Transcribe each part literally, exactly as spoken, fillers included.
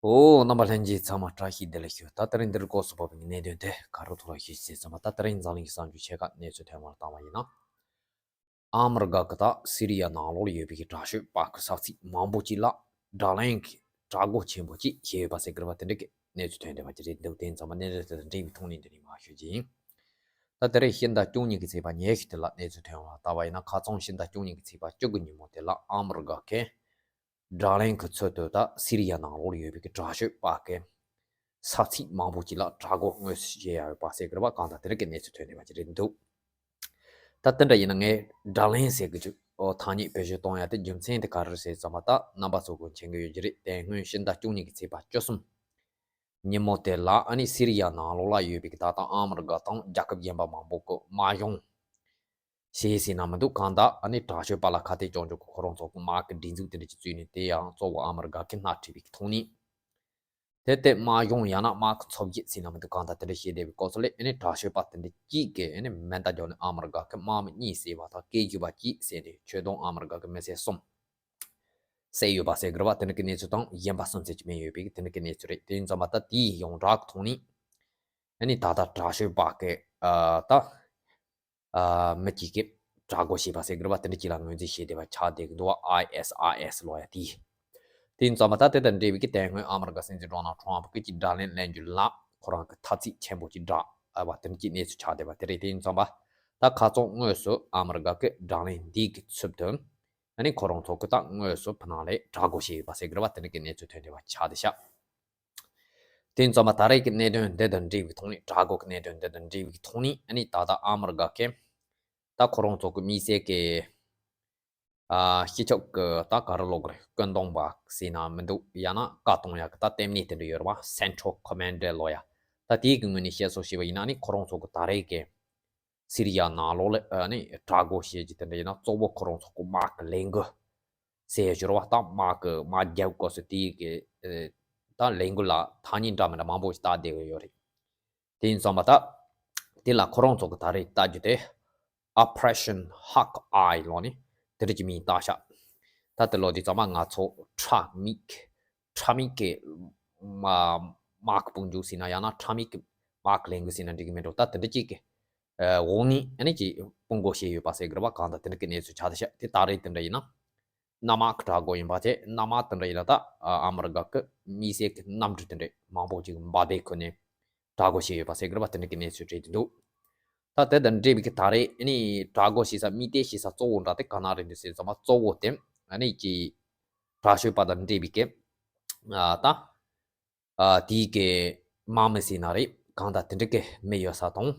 ཨོ། རྣམ་པ་ལྷན་རྒྱས་ཚང་མ་བཀྲ་ཤིས་བདེ་ལེགས་ཞུ། ད་དེ་རིང་འདིར་སྐོར་སུ་བབས་པའི་གནད་དོན་དེ་ག་རེ་ཐོག་ལ་ཞུ་ཞེས་ཙམ་པ། ད་དེ་རིང་འཛམ་གླིང་གི་གསར་འགྱུར་ཆེ་ཁག་གནས་ཚུལ་ཐོན་པར་བཏང་བ་ཡིན་ན། ཨ་མི་རི་ཀ་གི་ད་སི་རི་ཡ་ནང་ལོགས་ལ་ཡོད་པའི་དྲག་སྤྱོད་པ་གི་ས་ཚིགས་མང་པོ་ཅིག་ལ་དགྲ་ལན་གྱི་དྲག་རྒོལ་ཆེན་པོ་ཅིག་བྱས་ཡོད་པ་ཟེར་གི་རེད་པ། དེ་འདྲ་གི་གནས་ཚུལ་ཐོན་བསྡད་པ་ཅིག་རེད་འདུག་དེ་ཡིན་ཙང་མ་གནད་དོན་དེ་དང་འབྲེལ་བའི་ཐོག་ནས་འདི་ནས་མར་ཞུ་རྒྱུ་ཡིན། ད་དེ་རིང་ཕྱི་ཟླ་བཅུ་གཉིས་ཀྱི་ཚེས་པ་ཉི་ཤུ་དེ་ལ་གནས་ཚུལ་ཐོན་པ་ལྟ་བ་ཡིན་ན། ཁ་སང་ཕྱི་ཟླ་བཅུ་གཉིས་ཀྱི་ཚེས་པ་བཅུ་དགུ་ཉིན་མོ་དེ་ལ་ཨ་མི་རི་ཀ་གིས་དགྲ་ལན་གྱི་ཚུལ་དུ་ད་སི་རི་ཡ་ནང་ལོགས་ལ་ཡོད་པའི་གི་དྲག་སྤྱོད་པ་གི་ས་ཚིགས་མང་པོ་ཅིག་ལ་དྲག་རྒོལ་དངོས་སུ་བྱས་ཡོད་པ་ཟེར་གི་རེད་པ། གང་ལྟར་དེ་འདྲ་གི་གནས་ཚུལ་ཐོན་བསྡད་པ་ཅིག་རེད་འདུག་ད་དེ་འདྲ་ཡིན་ན་ངས་དགྲ་ལན་ཟེར་གི་ཅིག་ཨོ་ཐ་སྙད་བེད་སྤྱོད་གཏོང་ཡ་དེ་རྒྱུ་མཚན་དེ་ག་རེ་རེད་ཟེར་ཙམ་པ། ད་རྣམ་པ་ཚོ་གིས་མཁྱེན་གི་ཡོད་ཀྱི་རེད། དེ་སྔོན་ཕྱི་ཟླ་བཅུ་གཉིས་ཀྱི་ཚེས་པ་བཅུ་གསུམ་ཉིན་མོ་དེ་ལ་ཨ་ནི་སི་རི་ཡ་ནང་ལོགས་ལ་ཡོད་པའི་གི་ད་ལྟ་ཨ་མི་རི་ཀ་དང་རྒྱལ་ཁབ་གཞན་པ་མང་པོ་གི་དམག་སྦྱོང་བྱས་ཟེར་ན་མི་འདུག་གང་ལྟར་ཨ་ནི་དྲག་སྤྱོད་པ་ལ་ཁ་གཏད་གཅོག་རྒྱུ་གི་ཁོ་རང་ཚོ་གི་དམག་གི་སྒྲིག་འཛུགས་དེ་འདྲ་ཅིག་བཙུགས་ནས། དེ་ཡང་གཙོ་བོ་ཨ་མི་རི་ཀ་གིས་སྣེ་ཁྲིད་པའི་གི་ཐོག་ནས། དེ་ལྟའི་དམག་སྦྱོང་ཡང་ན་དམག་གི་ཚོགས་བརྒྱུད་ཟེར་ན་མི་འདུག་གང་ལྟར་དེ་འདྲ་བྱས་བསྡད་པའི་སྐབས་སུ་ལ་ཨ་ནི་དྲག་སྤྱོད་པ་དེ་འདྲ་གཅིག་གིས་ཨ་ནི་མེ་མདའ་རྒྱག་ནས་ཨ་མི་རི་ཀ་གི་དམག་མི་གཉིས་བསད་པ་དང་། སྐད་སྒྱུར་བ་གཅིག་བསད་ནས་ཁྱོན་བསྡོམས་ཨ་མི་རི་ཀ་གི་མི་སེར་གསུམ་བསད་ཡོད་པ་ཟེར་གི་རེད་པ། དེ་འདྲ་གི་གནས་ཚུལ་དང་། གཞན་པ་སུན་གཙེར་གྱི་མེད་ཡོད་པའི་དེ་འདྲ་གི་གནས་ཚུལ་རེད། དེ་ཡིན་ཙང་མ་ད་དེའི་ཡོངས་གྲགས་ཀྱི་ཐོག་ནས་ཨ་ནི་ད་ལྟ་དྲག་སྤྱོད་པ་གི་ཨ་ད་ཨ་མི་གཅིག་གིས་དྲག་རྒོལ་བྱས་པ་ཟེར་གི་རེད་པ། དེ་འདྲ་གཅིག་ལ་ངོས་འཛིན་བྱས་བསྡད་པ་ཆགས་བསྡད་གི་འདུག་པ། ཨའི་ཨེས་ཨའི་ཨེས་ལབ་ཡ་དེ། དེ་ཡིན་ཙང་མ་ད་དེ་དང་འབྲེལ་བའི་གི་དེ་སྔོན་ཨ་མི་རི་ཀ་སྲིད་འཛིན་ཌོ་ནལ་ཊམ་པ་གིས་ཅིག་དགྲ་ལན་ལེན་རྒྱུ་ལ་ཁོ་རང་གི་ཐ་ཚིག་ཆེན་པོ་ཅིག་བསྒྲགས་པ་དེ་འདྲ་གི་གནས་ཚུལ་ཆགས་བསྡད་པ་དེ་རེད། དེ་ཡིན་ཙང་མ་ད་ཁ་སང་དངོས་སུ་ཨ་མི་རི་ཀ་གིས་དགྲ་ལན་འདི་གི་ཚུལ་དུ་ཨ་ནི་ཁོ་རང་ཚོ་གིས་ད་དངོས་སུ་ཕུ་ནང་ལ་དྲག་རྒོལ་བྱས་ཡོད་པ་ཟེར་གི་རེད་པ། དེ་འདྲ་གི་གནས་ཚུལ་ཐོན་བསྡད་པ་ཆགས་བསྡད་ཤག་དེ་ཡིན་ཙང་མ་ད་རེས་ཀྱི་གནད་དོན་འདི་དང་འབྲེལ་བའི་ཐོག་ནས། དྲག་རྒོལ་གྱི་གནད་དོན་འདི་དང་འབྲེལ་བའི་ཐོག་ནས་ཨ་ནི་ད་ལྟ་ཨ་མི་རི་ཀ་གིས་ད་ཁོ་རང་ཚོ་གི་དམིགས་བསལ་གྱི་ཨ་སྤྱི་ཁྱབ་ཀྱི་ད་ག་རེ་ལབ་དགོས་རེད། བཀོད་འདོམས་པ་ཟེར་ན་མི་འདུག་ཡང་ན་བཀའ་གཏོང་ཡ་གི་ད་ལྟེ་གནས་དེ་འདྲ་ཡོད་རེད་པ། Central Command་ལབ་ཡ། ད་དེའི་གི་ངོས་ནས་བཤད་སྲོལ་བྱས་པ་ཡིན་ན། ཨ་ནི་ཁོ་རང་ཚོ་གི་ད་རེས་ཀྱི་སི་རི་ཡ་ནང་ལོགས་ལ་ཨ་ནི་དྲག་རྒོལ་བྱེད་རྒྱུ་དེ་འདྲ་ཡིན་ན། གཙོ་བོ་ཁོ་རང་ཚོ་གི་དམག་གི་ལས་འགུལ་ཟེར་ཡ་ཅིག་ཡོད་རེད་པ། ད་དམག་གི་དམག་རྒྱག་སྐབས་སུ་དེའི་གི་ཨ་ད་ལས་འགུལ་ལ་ཐ་སྙད་འདྲ་མི་འདྲ་མང་པོ་ཞིག་བཏགས་བསྡད་ཀྱི་ཡོད་རེད། དེ་ཡིན་ཙང་མ་ད་དེ་ལ་ཁོ་རང་ཚོ་གི་ད་རེས་བཏགས་རྒྱུ་དེ་Operation Hawkeye་ལབ་ནས་དེ་འདྲ་གི་མིང་བཏགས་ཤག་ད་དེ་ལབ་དུས་ཙམ་པ་ང་ཚོ་དྲག་མིག་དྲག་མིག་གི་དམག་དམག་གི་དཔུང་འཇུག་ཟེར་ན། ཡང་ན་དྲག་མིག་གི་དམག་གི་ལས་འགུལ་ཟེར་ན་འགྲིག་གི་མེད་འགྲོ། ད་དེ་འདྲ་གཅིག་གི་ཨ་འོག་ནས་ཨ་ནི་ཅིག་སྤོ་འགུལ་བྱས་ཡོད་པ་ཟེར་གི་རེད་པ། གང་ལྟར་དེ་འདྲ་གི་གནས་ཚུལ་ཆགས་བསྡད་ཤག་དེ་ད་རེས་དེ་འདྲ་ཡིན་ན། གནམ་དམག་གི་དྲག་རྒོལ་ཡིན་པ་བྱས། གནམ་དམག་དེ་འདྲ་ཡིན་ན་ད་ཨ་ཨ་མི་རི་ཀ་གི་དམིགས་བསལ་གྱི་གནམ་གྲུ་དེ་འདྲ་མང་པོ་ཅིག་འབར་མདེལ་ཁུར་ནས་དྲག་རྒོལ་བྱས་ཡོད་པ་ཟེར་གི་རེད་པ། དེ་འདྲ་གི་གནས་ཚུལ་རེད་འདུག་ད་དེ་དང་འབྲེལ་བའི་གི་ད་རེས་ཨ་ནི་དྲག་རྒོལ་བྱེད་ས་དམིགས་གཏད་བྱེད་ས་གཙོ་བོ་འདྲ་དེ་ག་ན་རེད་འདུག་ཟེར་ཙམ་པ། གཙོ་བོ་དེ་ཨ་ནི་ཅིག་དྲག་སྤྱོད་པ་དང་འབྲེལ་བའི་གི་ཨ་ད་ཨ་དེའི་གི་དམག་མི་ཟེར་ན་རེད། གང་ལྟར་དེ་འདྲ་གི་མི་ཡོད་ས་དང་།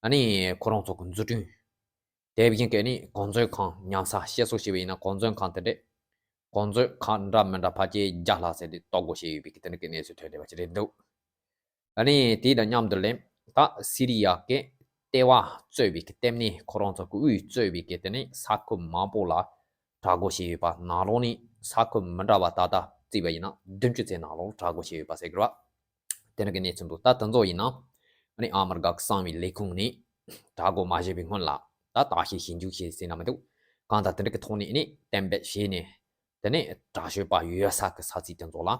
ཨ་ནི་ཁོ་རང་ཚོ་གི་འཛུགས་སྐྲུན། དེ་བཞིན་གྱི་ཨ་ནི་གོ་མཛོད་ཁང་ཉམས་ས་བཤད་སྲོལ་བྱས་པ་ཡིན་ན། གོ་མཛོད་ཁང་དེ་འདྲས་གོ་མཛོད་ཁང་འདྲ་མི་འདྲ་ཕལ་ཆེར་བརྒྱ་ལྷག་ཙམ་དེ་གཏོར་རྒོལ་བྱས་ཡོད་པའི་གི་དེ་འདྲ་གི་གནས་ཚུལ་ཐོན་བསྡད་པ་ཅིག་རེད་འདུག་ཨ་ནི་དེ་དང་མཉམ་དུ་ལ་ད་སི་རི་ཡ་གི་ལྟེ་བ་གཙོས་པའི་གི་ལྟེ་གནས། ཁོ་རང་ཚོ་གི་དབུས་གཙོས་པའི་གི་དེ་ནས་ས་ཁུལ་མང་པོ་ལ་དྲག་རྒོལ་བྱས་ཡོད་པ། ནང་ལོགས་ནས་ས་ཁུལ་མི་འདྲ་བ་ད་ལྟ་བརྩིས་པ་ཡིན་ན་བདུན་ཅུ་ཙམ་ནང་ལོགས་དྲག་རྒོལ་བྱས་ཡོད་པ་ཟེར་གི་རེད་པ། དེ་འདྲ་གི་གནས་ཚུལ་འདུག་ད་དེ་ཚོ་ཡིན་ན་ཨ་ནི་ཨ་མི་རི་ཀ་གི་གསང་བའི་ལས་ཁུངས་ནས་དྲག་རྒོལ་མ་བྱས་པའི་སྔོན་ལ་ད་བརྟག་དཔྱད་ཞིབ་འཇུག་བྱས་ཟེར་ན་མི་འདུག་གང་ལྟར་དེ་འདྲ་གི་ཐོག་ནས་ཨ་ནི་གཏན་འབེབས་བྱས་ནས། དེ་ནས་དྲག་སྤྱོད་པ་ཡོད་ས་གི་ས་ཚིགས་དེ་ཚོ་ལ་ཨ་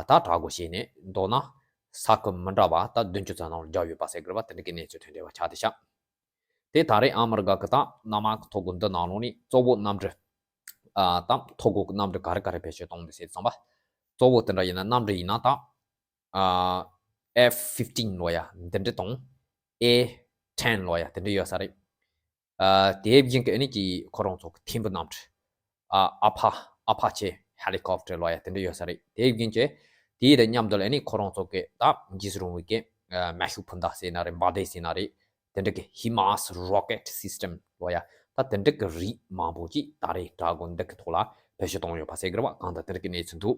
ད་དྲག་རྒོལ་བྱས་ནས། མདོར་ན་ས་ཁུལ་མི་འདྲ་བ་ད་བདུན་ཅུ་ཙམ་ནང་ལ་བརྒྱབ་ཡོད་པ་ཟེར་གི་རེད་པ། དེ་འདྲ་གི་གནས་ཚུལ་ཐོན་བསྡད་པ་ཆགས་བསྡད་ཤག་དེ་ད་རེས་ཨ་མི་རི་ཀ་གི་ད་གནམ་དམག་གི་ཐོ་འགོད་འདི་ནང་ལོགས་ནས་གཙོ་བོ་གནམ་གྲུ་ཨ་ད་ཐོ་འགོད་གི་གནམ་གྲུ་ག་རེ་ག་རེ་བེད་སྤྱོད་གཏོང་འདུག་ཟེར་ཙམ་པ། གཙོ་བོ་དེ་འདྲ་ཡིན་ན། གནམ་གྲུ་ཡིན་ན་ད་ཨ་F fifteen་ལབ་ཡ་འདི་འདྲ་དང་། A ten་ལབ་ཡ་དེ་འདྲ་ཡོད་ས་རེད། ཨ་དེ་བཞིན་གྱི་ཨ་ནི་ཀྱི་ཁོ་རང་ཚོ་གི་ཐེམ་བུ་གནམ་གྲུ། ཨ་ཨ་ཕ་ཨ་ཕ་ཆེ་helicopter་ལབ་ཡ་དེ་འདྲ་ཡོད་ས་རེད། དེ་བཞིན་གྱི་དེའི་དང་མཉམ་དུ་ལ་ཨ་ནི་ཁོ་རང་ཚོ་གི་ད་འཇིགས་སུ་རུང་བའི་གི་ཨ་མེ་ཤུགས་འཕུར་མདའ་ཟེར་ན་རེད། འབར་མདེལ་ཟེར་ན་རེད། དེ་འདྲ་གི་HIMARS rocket system་ལབ་ཡ། ད་དེ་འདྲ་གི་རིགས་མང་པོ་ཅིག་ད་རེས་དྲག་རྒོལ་འདི་གི་ཐོག་ལ་བེད་སྤྱོད་གཏོང་ཡོད་པ་ཟེར་གི་རེད་པ། གང་ལྟར་དེ་འདྲ་གི་གནས་ཚུལ་འདུག་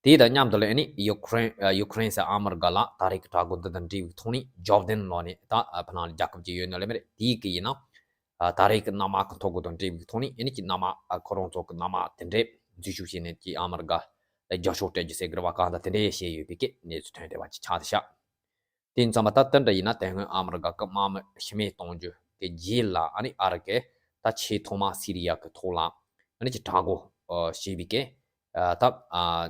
དེ་དང་མཉམ་དུ་ལ་ཨ་ནི་ཡུ་ཀེ་རེན་ཨ་ཡུ་ཀེ་རེན་ཟེར་ཨ་མི་རི་ཀ་ལ་ད་རེས་ཀྱི་དྲག་རྒོལ་འདི་དང་འབྲེལ་བའི་ཐོག་ནས་ཇོར་ཌན་ལབ་ནས་ད་ཨ་ཕ་ནང་རྒྱལ་ཁབ་ཅིག་ཡོད་ནི་ལ་མི་རེད། དེའི་གི་ཡིན་ན་ཨ་ད་རེས་ཀྱི་གནམ་དམག་གི་ཐོ་འགོད་དང་འབྲེལ་བའི་ཐོག་ནས་ཨ་ནི་ཀྱི་གནམ་དམག་ཨ་ཁོ་རང་ཚོ་གི་གནམ་དམག་དེ་འདྲས་འཛུལ་ཞུགས་བྱས་ནས་ཀྱི་ཨ་མི་རི་ཀ་ལ་རྒྱབ་སྐྱོར་སྤྲད་རྒྱུ་ཟེར་གི་རེད་པ། གང་ལྟར་དེ་འདྲས་བཤད་ཡོད་པའི་གི་གནས་ཚུལ་ཐོན་བསྡད་པ་ཅིག་ཆགས་བསྡད་ཤག་དེ་ཡིན་ཙང་མ་ད་དེ་འདྲ་ཡིན་ན། དེ་སྔོན་ཨ་མི་རི་ཀ་གི་དམག་མི་ཤི་རྨས་གཏོང་རྒྱུ་གི་རྗེས་ལ་ཨ་ནི་ཨ་རི་གས་ད་ཆེས་ཐོག་མ་སི་རི་ཡ་གི་ཐོག་ལ་ཨ་ནི་ཀྱི་དྲག་རྒོལ་ཨ་བྱས་པའི་གི་ ད་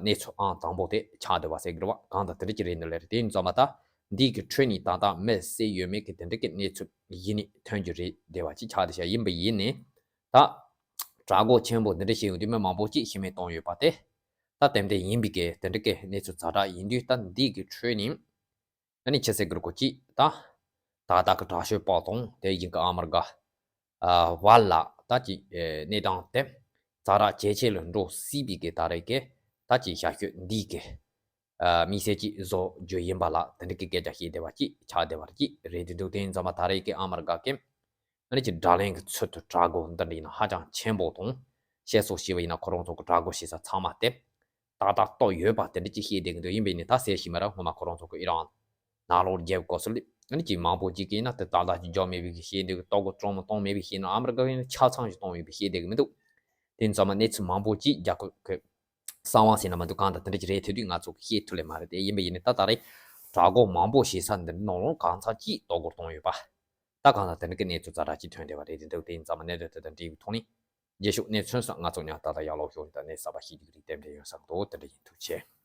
གནས་ཚུལ་ཨང་དང་པོ་དེ་ཆགས་བསྡད་པ་ཟེར་གི་རེད་བ། གང་ལྟར་དེ་འདྲ་ཅིག་རེད་འདུག་ལེ་རེད། དེ་ཡིན་ཙང་མ་ད་འདི་གི་ཁྲོད་ནས་ད་ལྟ་མི་བསད་ཡོད་མེད་ཀྱི་དེ་འདྲ་གི་གནས་ཚུལ་གཞི་ནས་ཐོན་རྒྱུ་རེད་བསྡད་པ་ཅིག་ཆགས་བསྡད་ཤག་ཡིན་པ་ཡིན་ནའི་ད་གྲགས་འགོ་ཆེན་པོ་འདི་འདྲ་བྱས་ཡོང་དུས་མི་མང་པོ་ཅིག་ཤི་རྨས་བཏང་ཡོད་པ་དེ་ད་ཏན་ཏན་ཡིན་པའི་གི་དེ་འདྲ་གི་གནས་ཚུལ་ཛ་དྲག་ཡིན་དུས། ད་འདི་གི་ཁྲོད་ནས་ཨ་ནི་ཆི་ཟེར་གི་རེད་གོ་ཅིག་ད་ད་ལྟ་གི་དྲག་ཤོས་པོ་དང་དེ་བཞིན་གི་ཨ་མི་རི་ཀ་བར་ལ་ད་ཅིག་གནས་སྟངས་དེ་ཛ་དྲག་ཇེ་ཆེ་ལ་འགྲོ་སྲིད་པའི་གི་ད་རེས་ཀྱི་ད་ཅིག་ཞག་ཤོད་འདིའི་གི་དམིགས་བསལ་ཅིག་བཟོ་རྒྱུ་ཡིན་པ་ལ་དེ་འདྲ་གི་སྐད་ཆ་བཤད་བསྡད་པ་ཅིག་ཆགས་བསྡད་པ་ཅིག་རེད་འདུག་དེ་ཡིན་ཙང་མ་ད་རེས་ཀྱི་ཨ་མི་རི་ཀ་གི་ཨ་ནི་ཅིག་དགྲ་ལན་གྱི་ཚུལ་དུ་དྲག་རྒོལ་འདི་འདྲ་ཡིན་ན་ཧ་ཅང་ཆེན་པོ་དང་། བཤད་སྲོལ་བྱས་པ་ཡིན་ན་ཁོ་རང་ཚོ་གི་དྲག་རྒོལ་བྱེད་ས་ཚང་མ་དེ་ཏག་ཏག་ཏག་ཡོད་པ་དེ་འདྲ་ཅིག་བཤད་བསྡད་ཀྱི་འདུག་ཡིན་པས་ནི་ད་གསལ་ཞིག་མ་ར་སྔོན་མ་ཁོ་རང་ཚོ་གི་ཨི་རན་ནང་ལོགས་རྒྱབ་སྐོར་སོགས་ལ་ཨ་ནི་ཅིག་མང་པོ་ཅིག་གིས་ན་དེ་ཏག་ཏག་ཅིག་འཇོག་མེད་པའི་གི་བཤད་འདུག་ལྟོ་གོས་གྲང་མོ་གཏོང་མེད་པའི་བཤད་ན་ཨ་མི་རི་ཀ་བས་ན་ཆ་ཚང་ཞིག་གཏོང་ཡོད་པའི་བཤད་བསྡད་ཀྱི་མི་འདུག་དེ་ཡིན་ཙང་མ་གནས་ཚུལ་མང་པོ་ཅིག་རྒྱ་ཁབ་ཀྱི་གསང་བ་ཟེར་ན་མ་འདུག་གང་ལྟར་དེ་འདྲ་ཅིག་རེད་ཐུབ་དུས་ང་ཚོ་གི་བཤད་ཐུབ་ལེ་མ་རེད། དེ་ཡིན་པས་ཡིན་ནི་ད་ད་རེས་དྲག་རྒོལ་མང་པོ་བྱེད་ས་འདི་ནང་ལོགས་གང་ཚ་ཅིག་ལྟོ་གོས་གཏོང་ཡོད་པ། ད་གང་ལྟར་དེ་འདྲ་གི་གནས་ཚུལ་ཛ་དྲག་ཅིག་ཐོན་བསྡད་པ་རེད། དེ་འདུག་དེ་ཡིན་ཙང་མ་གནད་དོན་དེ་དང་འབྲེལ་བའི་ཐོག་ནས་རྗེས་ཕྱོགས་གནས་ཚུལ་སོགས་ང་ཚོ་ཡང་ད་ལྟ་ཡར་ལོག་ཤོག་ད་གནས་གསར་པ་ཤེས་རྒྱུ་རིགས་གཏན་འབྲེལ་ཡོད་བསམ་འདུག་དེ་འདྲ་ཡིན། ཐུགས་རྗེ་ཆེ།